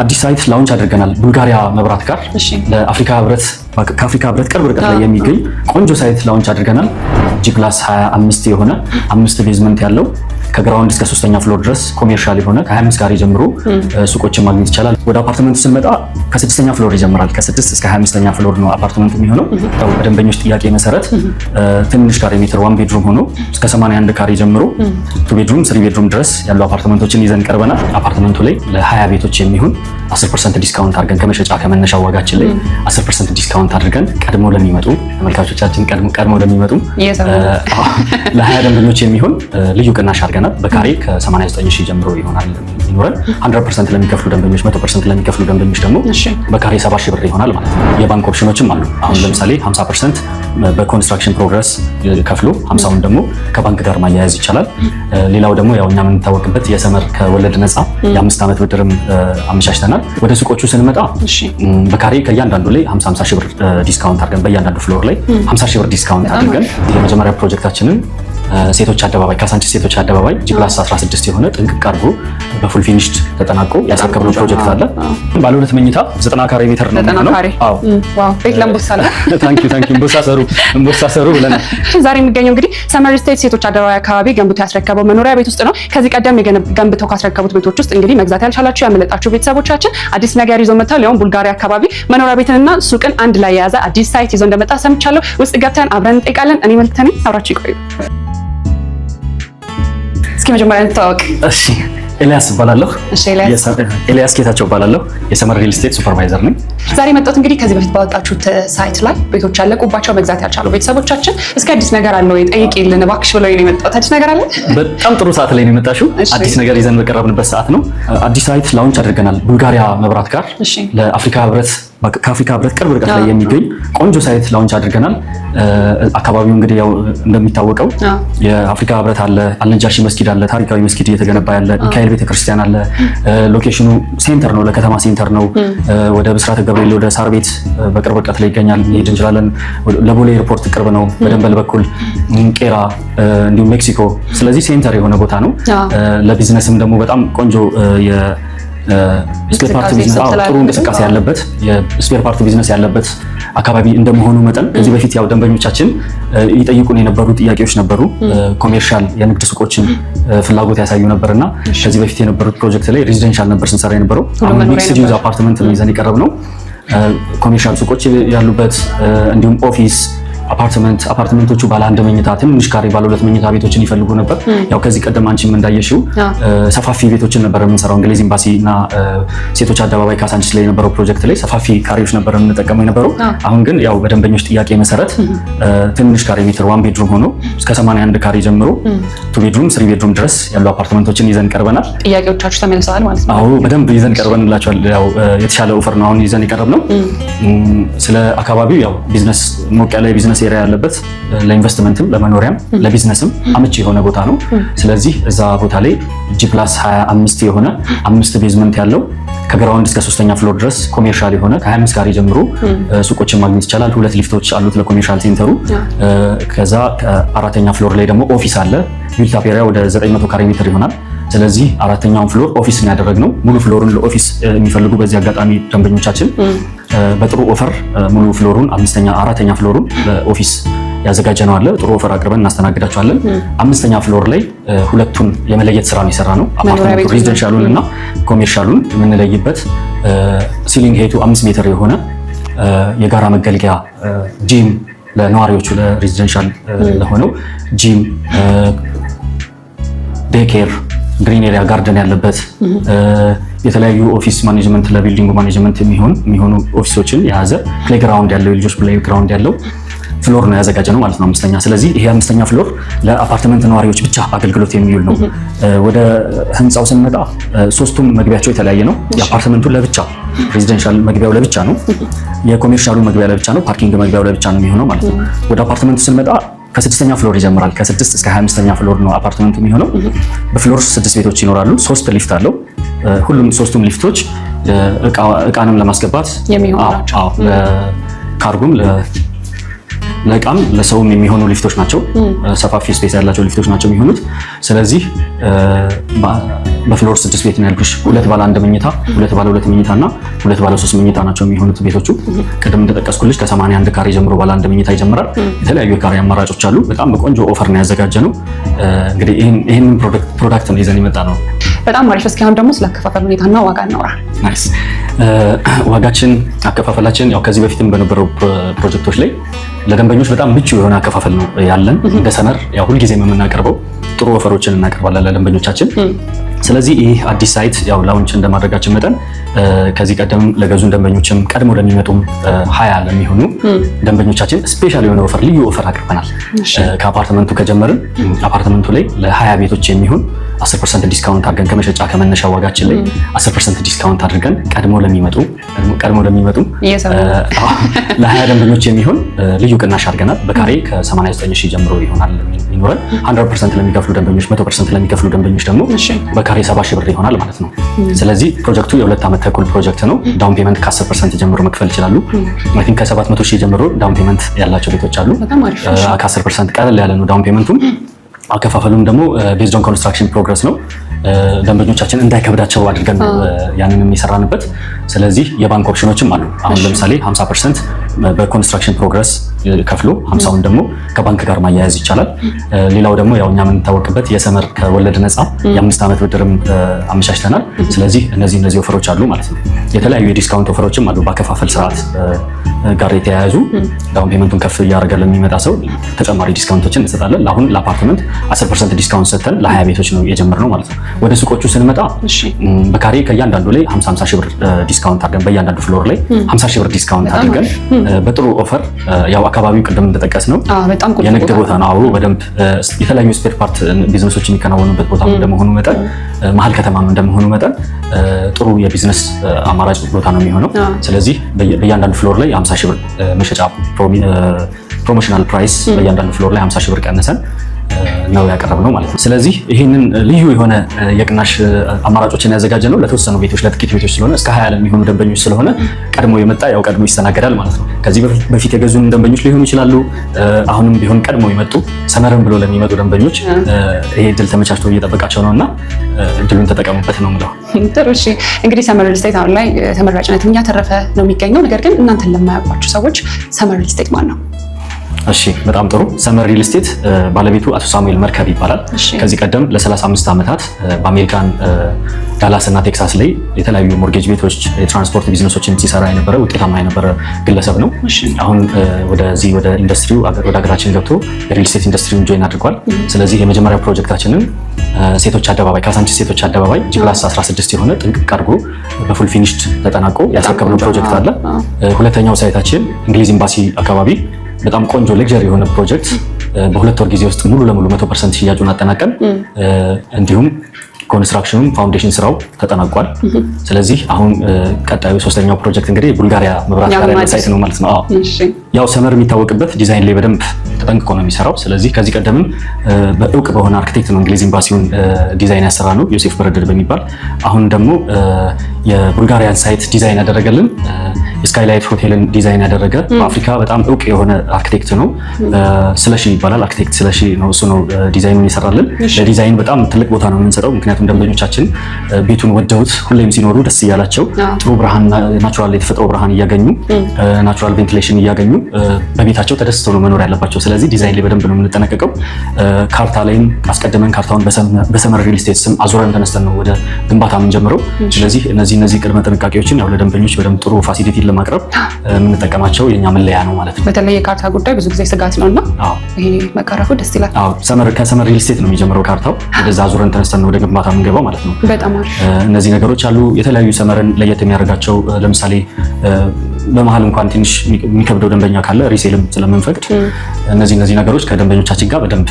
አዲስ site launch አድርገናል። ቡልጋሪያ መብራት ጋር ለአፍሪካ ህብረት፣ ከአፍሪካ ህብረት ቅርብ ርቀት ላይ የሚገኝ ቆንጆ site launch አድርገናል። G+25 የሆነ፣ አምስት basement ያለው፣ ከ ground እስከ ሶስተኛ floor ድረስ commercial የሆነ፣ ከ25 ካሬ ጀምሮ ሱቆችን ማግኘት ይቻላል። ወደ አፓርትመንቱ ስንመጣ ከስድስተኛ floor ይጀምራል። ከ6 እስከ 25ኛ floor ነው አፓርትመንቱ የሚሆነው። ያው በደንበኞች ጥያቄ መሰረት ትንሽ ካሬ ሜትር one bedroom ሆኖ እስከ 81 ካሬ ጀምሮ two bedroom፣ three bedroom ድረስ ያሉ አፓርትመንቶችን ይዘን ቀርበናል። አፓርትመንቱ ላይ ለ20 ቤቶች የሚሆን 10% discount አድርገን፣ ከመሸጫ ከመነሻ ዋጋችን ላይ 10% discount አድርገን ቀድሞ ለሚመጡ ተመልካቾቻችን፣ ቀድሞ ለሚመጡ ለ20 ደንበኞች የሚሆን ልዩ ቅናሽ አድርገናል። በካሬ ከ89 ሺህ ጀምሮ ይሆናል የሚኖረን። 100% ለሚከፍሉ ደንበኞች፣ 100% ለሚከፍሉ ደንበኞች ደግሞ በካሬ 70 ሺህ ብር ይሆናል ማለት ነው። የባንክ option ኖችም አሉ። አሁን ለምሳሌ 50% በ construction progress ከፍሎ 50ውን ደግሞ ከባንክ ጋር ማያያዝ ይቻላል። ሌላው ደግሞ ያው እኛ የምንታወቅበት የሰመር ከወለድ ነፃ የ5 ዓመት ብድርም አመቻችተናል። ወደ ሱቆቹ ስንመጣ በካሬ ከእያንዳንዱ ላይ 50 50 ሺህ ብር discount አድርገን፣ በእያንዳንዱ floor ላይ 50 ሺህ ብር discount አድርገን የመጀመሪያ ፕሮጀክታችንን ሴቶች አደባባይ፣ ካሳንቺስ ሴቶች አደባባይ G+16 የሆነ ጥንቅቅ አድርጎ በ full finished ተጠናቆ ያስረከብነው ፕሮጀክት አለ። ባለ ሁለት መኝታ 90 ካሬ ሜትር ነው የሚሆነው። አዎ፣ wow፣ ቤት ለእምቦሳ አለ። Thank you, thank you። እምቦሳ ሰሩ፣ እምቦሳ ሰሩ ብለናል። ዛሬ የሚገኘው እንግዲህ ሰመር ስቴት ሴቶች አደባባይ አካባቢ ገንብቶ ያስረከበው መኖሪያ ቤት ውስጥ ነው። ከዚህ ቀደም ገንብተው ካስረከቡት ቤቶች ውስጥ እንግዲህ መግዛት ያልቻላችሁ፣ ያመለጣችሁ ቤተሰቦቻችን አዲስ ነገር ይዞ መጥቷል። ያውም ቡልጋሪያ አካባቢ መኖሪያ ቤትንና ሱቅን አንድ ላይ የያዘ አዲስ site ይዞ እንደመጣ ሰምቻለሁ። ውስጥ ገብተን አብረን እንጠይቃለን። እኔ መልክተኔ፣ አብራችሁ ይቆዩ። እስኪ መጀመሪያ እንተዋወቅ። እሺ፣ ኤልያስ እባላለሁ። እሺ ኤልያስ። ኤልያስ ጌታቸው እባላለሁ። የሰመር ሪል ስቴት supervisor ነኝ። ዛሬ የመጣሁት እንግዲህ ከዚህ በፊት ባወጣችሁት site ላይ ቤቶች ያለቁባቸው፣ መግዛት ያልቻሉ ቤተሰቦቻችን እስኪ አዲስ ነገር አለ ወይ ጠይቂልን እባክሽ ብለው ነው የመጣሁት። አዲስ ነገር አለ? በጣም ጥሩ ሰዓት ላይ ነው የመጣሽው። አዲስ ነገር ይዘን በቀረብንበት ሰዓት ነው። አዲስ site launch አድርገናል። ቡልጋሪያ መብራት ጋር ለአፍሪካ ህብረት፣ ከአፍሪካ ህብረት ቅርብ ርቀት ላይ የሚገኝ ቆንጆ site launch አድርገናል። አካባቢው እንግዲህ ያው እንደሚታወቀው የአፍሪካ ህብረት አለ፣ አልነጃሺ መስጊድ አለ፣ ታሪካዊ መስጊድ እየተገነባ ያለ፣ ሚካኤል ቤተክርስቲያን አለ። Location ኑ center ነው፣ ለከተማ center ነው። ወደ ብስራተ ገብርኤል፣ ወደ ሳር ቤት በቅርብ ርቀት ላይ ይገኛል፣ መሄድ እንችላለን። ለቦሌ ኤርፖርት ቅርብ ነው፣ በደንበል በኩል ቄራ፣ እንዲሁም ሜክሲኮ። ስለዚህ center የሆነ ቦታ ነው። ለቢዝነስም ደግሞ በጣም ቆንጆ spare part business፣ ጥሩ እንቅስቃሴ ያለበት፣ የ spare part business ያለበት አካባቢ እንደመሆኑ መጠን ከዚህ በፊት ያው ደንበኞቻችን ይጠይቁን የነበሩ ጥያቄዎች ነበሩ። Commercial የንግድ ሱቆችን ፍላጎት ያሳዩ ነበር እና ከዚህ በፊት የነበሩት ፕሮጀክት ላይ residential ነበር ስንሰራ የነበረው። አሁን mixed use apartment ነው ይዘን የቀረብነው። Commercial ሱቆች ያሉበት እንዲሁም office፣ አፓርትመንት፣ አፓርትመንቶቹ ባለ አንድ መኝታ፣ ትንሽ ካሬ፣ ባለ ሁለት መኝታ ቤቶችን ይፈልጉ ነበር። ያው ከዚህ ቀደም አንቺም እንዳየሽው ሰፋፊ ቤቶችን ነበር የምንሰራው። እንግሊዝ ኤምባሲ እና ሴቶች አደባባይ ካሳንቺስ ላይ የነበረው ፕሮጀክት ላይ ሰፋፊ ካሬዎች ነበር የምንጠቀመው የነበረው። አሁን ግን ያው በደንበኞች ጥያቄ መሰረት ትንሽ ካሬ ሜትር one bedroom ሆኖ እስከ 81 ካሬ ጀምሮ two bedroom፣ three bedroom ድረስ ያሉ አፓርትመንቶችን ይዘን ቀርበናል። ጥያቄዎቻችሁ ተመልሰዋል ማለት ነው። አዎ፣ በደንብ ይዘን ቀርበንላቸዋል። ያው የተሻለ offer ነው አሁን ይዘን የቀረብነው። ስለ አካባቢው ያው ቢዝነስ፣ ሞቅ ያለ የ business area ያለበት፣ ለኢንቨስትመንትም ለመኖሪያም ለቢዝነስም አመቺ የሆነ ቦታ ነው። ስለዚህ እዛ ቦታ ላይ G+25 የሆነ፣ አምስት basement ያለው፣ ከ ground እስከ ሶስተኛ floor ድረስ commercial የሆነ፣ ከ25 ካሬ ጀምሮ ሱቆችን ማግኘት ይቻላል። ሁለት ሊፍቶች አሉት ለ commercial center ኡ። ከዛ ከአራተኛ floor ላይ ደግሞ office አለ። Built up area ወደ 900 ካሬ ሜትር ይሆናል። ስለዚህ አራተኛውን floor office ነው ያደረግነው። ሙሉ floor ኡን ለ office የሚፈልጉ በዚህ አጋጣሚ ደንበኞቻችን በጥሩ offer ሙሉ floor ኡን፣ አምስተኛ አራተኛ floor ኡን ለ office ያዘጋጀነው አለ። ጥሩ offer አቅርበን እናስተናግዳቸዋለን። አምስተኛ floor ላይ ሁለቱን የመለየት ስራ ነው የሰራነው። አፓርትመንቱ residential ኡን እና commercial ኡን የምንለይበት ceiling height ኡ 5 ሜትር የሆነ የጋራ መገልገያ ጂም ለነዋሪዎቹ፣ ለ residential ለሆነው gym፣ daycare፣ green area፣ garden ያለበት፣ የተለያዩ office management፣ ለ building ኡ management የሚሆኑ office ኦችን የያዘ፣ playground ያለው፣ የልጆች playground ያለው floor ነው ያዘጋጀነው ማለት ነው፣ አምስተኛ። ስለዚህ ይሄ አምስተኛ floor ለአፓርትመንት ነዋሪዎች ብቻ አገልግሎት የሚውል ነው። ወደ ህንፃው ስንመጣ ሶስቱም መግቢያቸው የተለያየ ነው። የአፓርትመንቱ ለብቻ፣ residential መግቢያው ለብቻ ነው። የ commercial ኡ መግቢያ ለብቻ ነው። Parking መግቢያው ለብቻ ነው የሚሆነው ማለት ነው። ወደ አፓርትመንቱ ስንመጣ ከስድስተኛ floor ይጀምራል። ከ6 እስከ 25ኛ floor ነው አፓርትመንቱ የሚሆነው። በ floor ስድስት ቤቶች ይኖራሉ። ሶስት ሊፍት አለው። ሁሉም ሶስቱም ሊፍቶች እቃንም ለማስገባት የሚሆኑ ናቸው። አዎ፣ ለካርጎም ለእቃም ለሰውም የሚሆኑ ሊፍቶች ናቸው። ሰፋፊ space ያላቸው ሊፍቶች ናቸው የሚሆኑት። ስለዚህ በ floor ስድስት ቤት ነው ያልኩሽ። ሁለት ባለ አንድ መኝታ፣ ሁለት ባለ ሁለት መኝታ እና ሁለት ባለ ሶስት መኝታ ናቸው የሚሆኑት ቤቶቹ። ቅድም እንደጠቀስኩልሽ ከ81 ካሬ ጀምሮ ባለ አንድ መኝታ ይጀምራል። የተለያዩ የካሬ አማራጮች አሉ። በጣም በቆንጆ offer ነው ያዘጋጀነው። እንግዲህ ይህንን product ነው ይዘን የመጣነው። በጣም አሪፍ። እስኪ አሁን ደግሞ ስለ አከፋፈል ሁኔታና ዋጋ እናውራ። Nice። ዋጋችን፣ አከፋፈላችን ያው ከዚህ በፊትም በነበረው ፕሮጀክቶች ላይ ለደንበኞች በጣም ምቹ የሆነ አከፋፈል ነው ያለን። እንደ ሰመር ያው ሁልጊዜም የምናቀርበው ጥሩ offer ኦችን እናቀርባለን ለደንበኞቻችን። ስለዚህ ይህ አዲስ site ያው launch እንደማድረጋችን መጠን ከዚህ ቀደም ለገዙን ደንበኞችም ቀድሞ ለሚመጡም 20 ለሚሆኑ ደንበኞቻችን special የሆነ offer፣ ልዩ offer አቅርበናል። ከአፓርትመንቱ ከጀመርን አፓርትመንቱ ላይ ለ20 ቤቶች የሚሆን 10% discount አድርገን ከመሸጫ ከመነሻ ዋጋችን ላይ 10% discount አድርገን ቀድሞ ለሚመጡ ለ20 ደንበኞች የሚሆን ልዩ ቅናሽ አድርገናል። በካሬ ከ89 ሺህ ጀምሮ ይሆናል የሚኖረን። 100% ለሚከፍሉ ደንበኞች፣ 100% ለሚከፍሉ ደንበኞች ደግሞ በካሬ 70 ሺህ ብር ይሆናል ማለት ነው። ስለዚህ ፕሮጀክቱ የ2 ዓመት ተኩል ፕሮጀክት ነው። Down payment ከ10% ጀምሮ መክፈል ይችላሉ። I think ከ700 ሺህ ጀምሮ down payment ያላቸው ቤቶች አሉ። ከ10% ቀለል ያለ ነው down payment ኡም። አከፋፈሉም ደግሞ based on construction progress ነው። ደንበኞቻችን እንዳይከብዳቸው አድርገን ነው ያንንም የሰራንበት። ስለዚህ የባንክ option ኦችም አሉ። አሁን ለምሳሌ 50% በ construction progress ከፍሎ 50ውን ደግሞ ከባንክ ጋር ማያያዝ ይቻላል። ሌላው ደግሞ ያው እኛ የምንታወቅበት የሰመር ከወለድ ነፃ የ5 ዓመት ብድርም አመቻችተናል። ስለዚህ እነዚህ offer ኦች አሉ ማለት ነው። የተለያዩ የ discount offer ኦችም አሉ በአከፋፈል ስርዓት ጋር የተያያዙ። Down payment ኡን ከፍ እያደረገ ለሚመጣ ሰው ተጨማሪ discount ኦችን እንሰጣለን። አሁን ለአፓርትመንት 10% discount ሰጥተን ለ20 ቤቶች ነው የጀመርነው ማለት ነው። ወደ ሱቆቹ ስንመጣ በካሬ ከእያንዳንዱ ላይ 50 50 ሺህ ብር discount አድርገን፣ በእያንዳንዱ floor ላይ 50 ሺህ ብር discount አድርገን በጥሩ offer፣ ያው አካባቢው ቅድም እንደጠቀስነው የንግድ ቦታ ነው። አብሮ በደንብ የተለያዩ spare part business ኦች የሚከናወኑበት ቦታ እንደመሆኑ መጠን፣ መሀል ከተማም እንደመሆኑ መጠን ጥሩ የቢዝነስ አማራጭ ቦታ ነው የሚሆነው። ስለዚህ በእያንዳንዱ floor ላይ 50 ሺህ ብር መሸጫ promotional price፣ በእያንዳንዱ floor ላይ 50 ሺህ ብር ቀንሰን ነው ያቀረብነው ማለት ነው። ስለዚህ ይህንን ልዩ የሆነ የቅናሽ አማራጮችን ያዘጋጀነው ለተወሰኑ ቤቶች፣ ለጥቂት ቤቶች ስለሆነ፣ እስከ 20 ለሚሆኑ ደንበኞች ስለሆነ ቀድሞ የመጣ ያው ቀድሞ ይስተናገዳል ማለት ነው። ከዚህ በፊት የገዙን ደንበኞች ሊሆኑ ይችላሉ። አሁንም ቢሆን ቀድሞ የመጡ፣ ሰመርን ብሎ ለሚመጡ ደንበኞች ይሄ እድል ተመቻችቶ እየጠበቃቸው ነው እና እድሉን ተጠቀሙበት ነው የምለው። ጥሩ፣ እሺ። እንግዲህ ሰመር ሪል ስቴት አሁን ላይ ተመራጭነትን እያተረፈ ነው የሚገኘው። ነገር ግን እናንተን ለማያውቋችሁ ሰዎች ሰመር ሪል ስቴት ማን ነው? እሺ፣ በጣም ጥሩ። ሰመር ሪል ስቴት ባለቤቱ አቶ ሳሙኤል መርከብ ይባላል። ከዚህ ቀደም ለ35 ዓመታት በአሜሪካን ዳላስ እና ቴክሳስ ላይ የተለያዩ mortgage ቤቶች፣ የትራንስፖርት ቢዝነሶችን ሲሰራ የነበረ፣ ውጤታማ የነበረ ግለሰብ ነው። አሁን ወደዚህ ወደ ኢንዱስትሪው ወደ ሀገራችን ገብቶ የሪል ስቴት ኢንዱስትሪውን join አድርጓል። ስለዚህ የመጀመሪያ ፕሮጀክታችንን ሴቶች አደባባይ፣ ካሳንቺስ ሴቶች አደባባይ G+16 የሆነ ጥንቅቅ አድርጎ በ full finished ተጠናቆ ያስረከብነው ፕሮጀክት አለ። ሁለተኛው site ኣችን እንግሊዝ ኤምባሲ አካባቢ በጣም ቆንጆ luxury የሆነ ፕሮጀክት በ2 ወር ጊዜ ውስጥ ሙሉ ለሙሉ 100% ሽያጩን አጠናቀን እንዲሁም construction ኑም foundation ስራው ተጠናቋል። ስለዚህ አሁን ቀጣዩ ሶስተኛው ፕሮጀክት እንግዲህ ቡልጋሪያ መብራት ጋር ያለ site ነው ማለት ነው። ያው ሰመር የሚታወቅበት ዲዛይን ላይ በደንብ ተጠንቅቆ ነው የሚሰራው። ስለዚህ ከዚህ ቀደምም በእውቅ በሆነ አርክቴክት ነው እንግሊዝ ኤምባሲውን ዲዛይን ያሰራነው፣ ዮሴፍ በረደድ በሚባል። አሁን ደግሞ የቡልጋሪያን site ዲዛይን ያደረገልን፣ የስካይላይት ሆቴልን ዲዛይን ያደረገ በአፍሪካ በጣም እውቅ የሆነ አርክቴክት ነው። ስለሺ ይባላል። አርክቴክት ስለሺ ነው። እሱ ነው ዲዛይኑን የሰራልን። ለዲዛይን በጣም ትልቅ ቦታ ነው የምንሰጠው። ምክንያቱም ደንበኞቻችን ቤቱን ወደውት ሁሌም ሲኖሩ ደስ እያላቸው፣ ጥሩ ብርሃን፣ natural የተፈጥሮ ብርሃን እያገኙ፣ natural ventilation እያገኙ በቤታቸው ተደስተው ነው መኖር ያለባቸው። ስለዚህ ዲዛይን ላይ በደንብ ነው የምንጠነቀቀው። ካርታ ላይም አስቀድመን ካርታውን በሰመር ሪል ስቴት ስም አዙረን ተነስተን ነው ወደ ግንባታ የምንጀምረው። ስለዚህ እነዚህ ቅድመ ጥንቃቄዎችን ያው ለደንበኞች በደንብ ጥሩ facility ለማቅረብ የምንጠቀማቸው የኛ መለያ ነው ማለት ነው። በተለይ የካርታ ጉዳይ ብዙ ጊዜ ስጋት ነው እና ይሄ መቀረፉ ደስ ይላል። ከሰመር ሪል ስቴት ነው የሚጀምረው ካርታው። ወደዛ አዙረን ተነስተን ነው ወደ ግንባታ የምንገባው ማለት ነው። በጣም አሪፍ። እነዚህ ነገሮች አሉ። የተለያዩ ሰመርን ለየት የሚያደርጋቸው ለምሳሌ በመሀል እንኳን ትንሽ የሚከብደው ደንበኛ ካለ resale ም ስለምንፈቅድ እነዚህ ነገሮች ከደንበኞቻችን ጋር በደንብ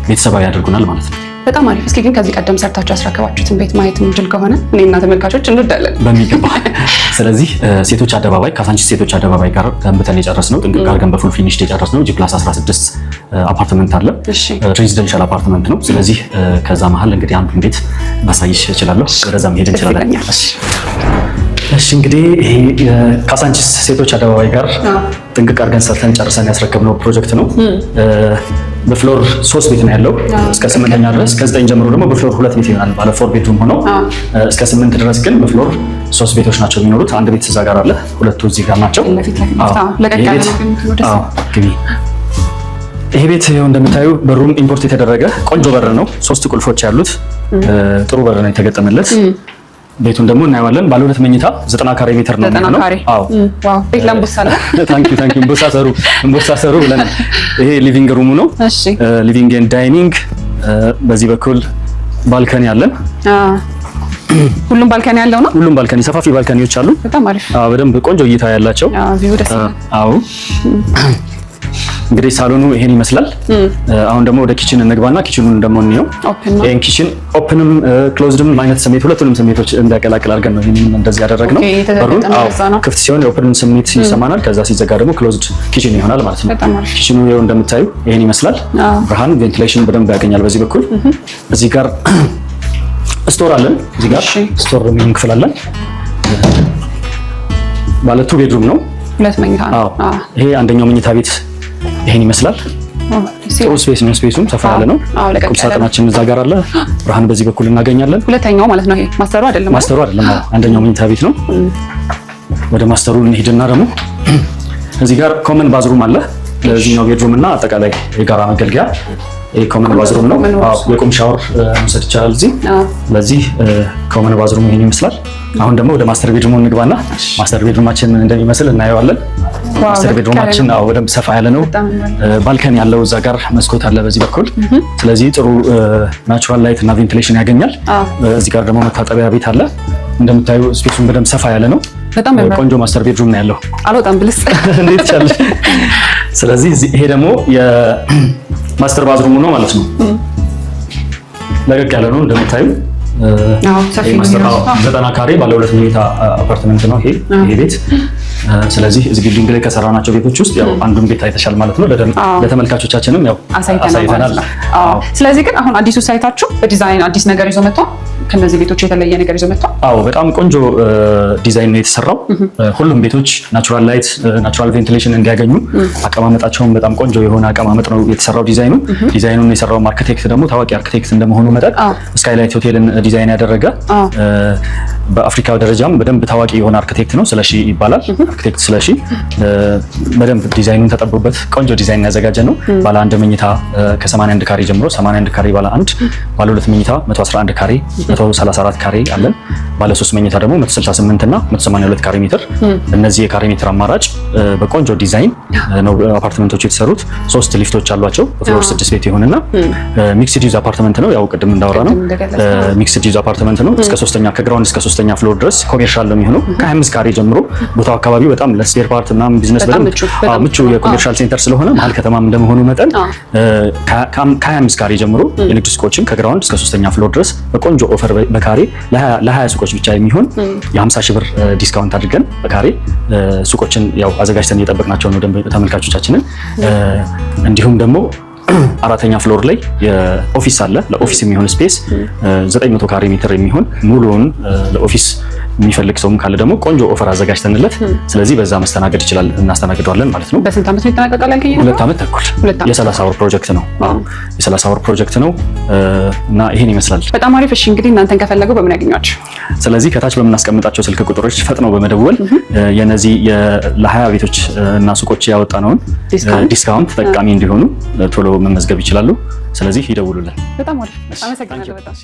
ቤተሰባዊ ያደርጉናል ማለት ነው። በጣም አሪፍ። እስኪ ግን ከዚህ ቀደም ሰርታችሁ ያስረከባችሁትን ቤት ማየት የምንችል ከሆነ እኔና ተመልካቾች እንወዳለን። በሚገባ። ስለዚህ ሴቶች አደባባይ፣ ካሳንቺስ ሴቶች አደባባይ ጋር ገንብተን የጨረስነው፣ ጥንቅቅ አድርገን በ full finished የጨረስነው G+16 አፓርትመንት አለ። Residential አፓርትመንት ነው። ስለዚህ ከዛ መሀል እንግዲህ አንዱን ቤት ማሳይሽ እችላለሁ። ወደዛ መሄድ እንችላለን። እሺ። እንግዲህ ይሄ ካሳንቺስ ሴቶች አደባባይ ጋር ጥንቅቅ አድርገን ሰርተን ጨርሰን ያስረከብነው ፕሮጀክት ነው። በ floor ሶስት ቤት ነው ያለው እስከ ስምንተኛ ድረስ። ከዘጠኝ ጀምሮ ደግሞ በ floor ሁለት ቤት ይሆናል። ባለ four bedroom ሆነው እስከ ስምንት ድረስ ግን በ floor ሶስት ቤቶች ናቸው የሚኖሩት። አንድ ቤት እዛ ጋር አለ፣ ሁለቱ እዚህ ጋር ናቸው። ግቢ ይሄ ቤት ይኸው እንደምታዩ በሩም import የተደረገ ቆንጆ በር ነው። ሶስት ቁልፎች ያሉት ጥሩ በር ነው የተገጠመለት። ቤቱን ደግሞ እናየዋለን። ባለ ሁለት መኝታ 90 ካሬ ሜትር ነው የሚሆነው። አዎ፣ wow! ቤት ለእምቦሳ ነው። Thank you, thank you። እምቦሳ ሰሩ፣ እምቦሳ ሰሩ ብለናል። ይሄ living room ኡ ነው። እሺ፣ Living and dining። በዚህ በኩል balcony አለን። ሁሉም balcony ያለው ነው። ሁሉም balcony፣ ሰፋፊ balcony ዎች አሉ። በጣም አሪፍ። አዎ፣ በደንብ ቆንጆ እይታ ያላቸው። አዎ፣ view ደስ ይላል። አዎ፣ እንግዲህ ሳሎኑ ይሄን ይመስላል። አሁን ደግሞ ወደ kitchen እንግባና kitchen ኑን ደግሞ እንየው። ይሄን kitchen open ም closed ም አይነት ስሜት፣ ሁለቱንም ስሜቶች እንዲያቀላቅል አድርገን ነው ይሄንን እንደዚህ ያደረግነው። በሩን ክፍት ሲሆን የ open ስሜት ይሰማናል። ከዛ ሲዘጋ ደግሞ closed kitchen ይሆናል ማለት ነው። Kitchen ኑ ይኸው እንደምታዩ ይሄን ይመስላል። ብርሃን፣ ventilation በደንብ ያገኛል በዚህ በኩል። እዚህ ጋር store አለን። እዚህ ጋር store የሚሆን ክፍል አለን። ባለ two bedroom ነው። ሁለት መኝታ ነው። ይሄ አንደኛው መኝታ ቤት ይሄን ይመስላል። ጥሩ space ነው። Space ኡም ሰፋ ያለ ነው። ቁም ሳጥናችን እዛ ጋር አለ። ብርሃን በዚህ በኩል እናገኛለን። ሁለተኛው ማለት ነው። ይሄ master ኡ አይደለም። Master ኡ አይደለም። አንደኛው መኝታ ቤት ነው። ወደ master ኡ እንሂድና ደግሞ እዚህ ጋር common bathroom አለ። ለዚህኛው bedroom እና አጠቃላይ የጋራ መገልገያ ይሄ common bathroom ነው። አዎ፣ የቁም ሻወር መውሰድ ይቻላል እዚህ። ለዚህ common bathroom ይሄን ይመስላል። አሁን ደግሞ ወደ master bedroom ኡ እንግባና master bedroom ኣችን ምን እንደሚመስል እናየዋለን። Master bedroom ኣችን አዎ በደንብ ሰፋ ያለ ነው። Balcony ያለው እዛ ጋር መስኮት አለ በዚህ በኩል። ስለዚህ ጥሩ natural light እና ventilation ያገኛል። እዚህ ጋር ደግሞ መታጠቢያ ቤት አለ። እንደምታዩ space ኡን በደንብ ሰፋ ያለ ነው። በጣም ቆንጆ master bedroom ነው ያለው። አልወጣም ብልስ። እንዴት ቻለሽ? ስለዚህ ይሄ ደግሞ የ master bathroom ኡ ነው ማለት ነው። ለቀቅ ያለ ነው እንደምታዩ። 90 ካሬ ባለ ሁለት መኝታ አፓርትመንት ነው ይሄ ቤት። ስለዚህ እዚህ building ላይ ከሰራናቸው ቤቶች ውስጥ ያው አንዱን ቤት አይተሻል ማለት ነው። ለተመልካቾቻችንም ያው አሳይተናል። ስለዚህ ግን አሁን አዲሱ site ኣችሁ በዲዛይን አዲስ ነገር ይዞ መጥቷል። ከነዚህ ቤቶች የተለየ ነገር ይዞ መጥቷል። አዎ፣ በጣም ቆንጆ ዲዛይን ነው የተሰራው። ሁሉም ቤቶች natural light፣ natural ventilation እንዲያገኙ አቀማመጣቸውን በጣም ቆንጆ የሆነ አቀማመጥ ነው የተሰራው ዲዛይኑ። ዲዛይኑን የሰራው አርክቴክት ደግሞ ታዋቂ አርክቴክት እንደመሆኑ መጠን ስካይላይት ሆቴልን ዲዛይን ያደረገ፣ በአፍሪካ ደረጃም በደንብ ታዋቂ የሆነ አርክቴክት ነው። ስለሺ ይባላል። አርክቴክት ስለሺ በደንብ ዲዛይኑን ተጠቦበት ቆንጆ ዲዛይን ያዘጋጀ ነው። ባለ አንድ መኝታ ከ81 ካሬ ጀምሮ፣ 81 ካሬ ባለ አንድ፣ ባለ ሁለት መኝታ 111 ካሬ፣ 134 ካሬ አለን። ባለ ሶስት መኝታ ደግሞ 168 እና 182 ካሬ ሜትር። እነዚህ የካሬ ሜትር አማራጭ በቆንጆ ዲዛይን ነው አፓርትመንቶቹ የተሰሩት። ሶስት ሊፍቶች አሏቸው። በ floor ስድስት ቤት ይሆንና mixed use apartment ነው። ያው ቅድም እንዳወራነው mixed use apartment ነው። እስከ ሶስተኛ፣ ከ ground እስከ ሶስተኛ floor ድረስ commercial ነው የሚሆነው። ከ25 ካሬ ጀምሮ ቦታው አካባቢው በጣም ለ spare part ምናምን ቢዝነስ በደንብ ምቹ የ commercial center ስለሆነ፣ መሀል ከተማም እንደመሆኑ መጠን ከ25 ካሬ ጀምሮ የንግድ ሱቆችን ከ ground እስከ ሶስተኛ floor ድረስ በቆንጆ offer በካሬ ለ20 ሱቆች ብቻ የሚሆን የ50 ሺህ ብር discount አድርገን በካሬ ሱቆችን ያው አዘጋጅተን እየጠበቅናቸው ነው ተመልካቾቻችንን። እንዲሁም ደግሞ አራተኛ floor ላይ የ office አለ። ለ office የሚሆን space 900 ካሬ ሜትር የሚሆን ሙሉውን ለ office የሚፈልግ ሰውም ካለ ደግሞ ቆንጆ offer አዘጋጅተንለት፣ ስለዚህ በዛ መስተናገድ ይችላል፣ እናስተናግደዋለን ማለት ነው። በስንት ዓመት ነው ይጠናቀቃል ያልከኝ? 2 ዓመት ተኩል። የ30 ወር ፕሮጀክት ነው። የ30 ወር ፕሮጀክት ነው እና ይሄን ይመስላል። በጣም አሪፍ። እሺ፣ እንግዲህ እናንተን ከፈለጉ በምን ያገኟቸው? ስለዚህ ከታች በምናስቀምጣቸው ስልክ ቁጥሮች ፈጥነው በመደወል የነዚህ ለ20 ቤቶች እና ሱቆች ያወጣነውን discount ተጠቃሚ እንዲሆኑ ቶሎ መመዝገብ ይችላሉ። ስለዚህ ይደውሉልን። በጣም አሪፍ። አመሰግናለሁ በጣም።